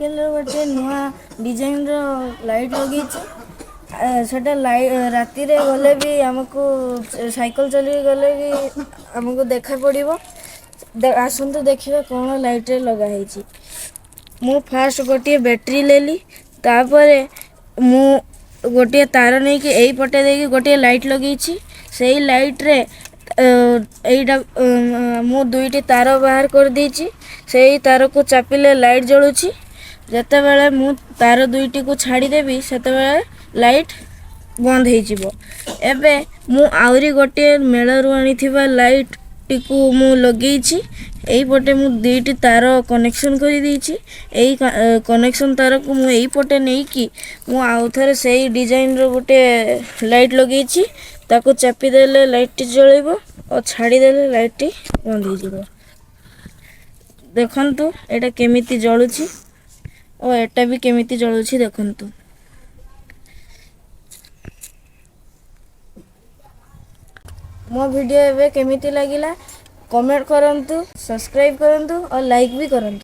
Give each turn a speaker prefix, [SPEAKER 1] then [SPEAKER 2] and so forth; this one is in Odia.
[SPEAKER 1] ସାଇକେଲରେ ଗୋଟେ ନୂଆ ଡିଜାଇନର ଲାଇଟ୍ ଲଗେଇଛି। ସେଟା ରାତିରେ ଗଲେ ବି ଆମକୁ, ସାଇକେଲ ଚଲେଇକି ଗଲେ ବି ଆମକୁ ଦେଖା ପଡ଼ିବ। ଆସନ୍ତୁ ଦେଖିବା କ'ଣ ଲାଇଟ୍ରେ ଲଗା ହେଇଛି। ମୁଁ ଫାଷ୍ଟ ଗୋଟିଏ ବ୍ୟାଟେରୀ ନେଲି। ତାପରେ ମୁଁ ଗୋଟିଏ ତାର ନେଇକି ଏଇ ପଟେ ଦେଇକି ଗୋଟିଏ ଲାଇଟ୍ ଲଗେଇଛି। ସେଇ ଲାଇଟ୍ରେ ଏଇଟା ମୁଁ ଦୁଇଟି ତାର ବାହାର କରିଦେଇଛି। ସେଇ ତାରକୁ ଚାପିଲେ ଲାଇଟ୍ ଜଳୁଛି। ଯେତେବେଳେ ମୁଁ ତାର ଦୁଇଟିକୁ ଛାଡ଼ିଦେବି, ସେତେବେଳେ ଲାଇଟ୍ ବନ୍ଦ ହେଇଯିବ। ଏବେ ମୁଁ ଆହୁରି ଗୋଟିଏ ମେଳାରୁ ଆଣିଥିବା ଲାଇଟ୍ଟିକୁ ମୁଁ ଲଗେଇଛି। ଏଇପଟେ ମୁଁ ଦୁଇଟି ତାର କନେକ୍ସନ୍ କରିଦେଇଛି। ଏଇ କନେକ୍ସନ୍ ତାରକୁ ମୁଁ ଏଇପଟେ ନେଇକି ମୁଁ ଆଉ ଥରେ ସେଇ ଡିଜାଇନର ଗୋଟେ ଲାଇଟ୍ ଲଗେଇଛି। ତାକୁ ଚାପିଦେଲେ ଲାଇଟ୍ଟି ଜଳିବ ଓ ଛାଡ଼ିଦେଲେ ଲାଇଟ୍ଟି ବନ୍ଦ ହେଇଯିବ। ଦେଖନ୍ତୁ ଏଇଟା କେମିତି ଜଳୁଛି ଓ ଏଟା ବି କେମିତି ଜଳୁଛି ଦେଖନ୍ତୁ। ମୋ ଭିଡ଼ିଓ ଏବେ କେମିତି ଲାଗିଲା, କମେଣ୍ଟ କରନ୍ତୁ, ସବସ୍କ୍ରାଇବ୍ କରନ୍ତୁ ଓ ଲାଇକ୍ ବି କରନ୍ତୁ।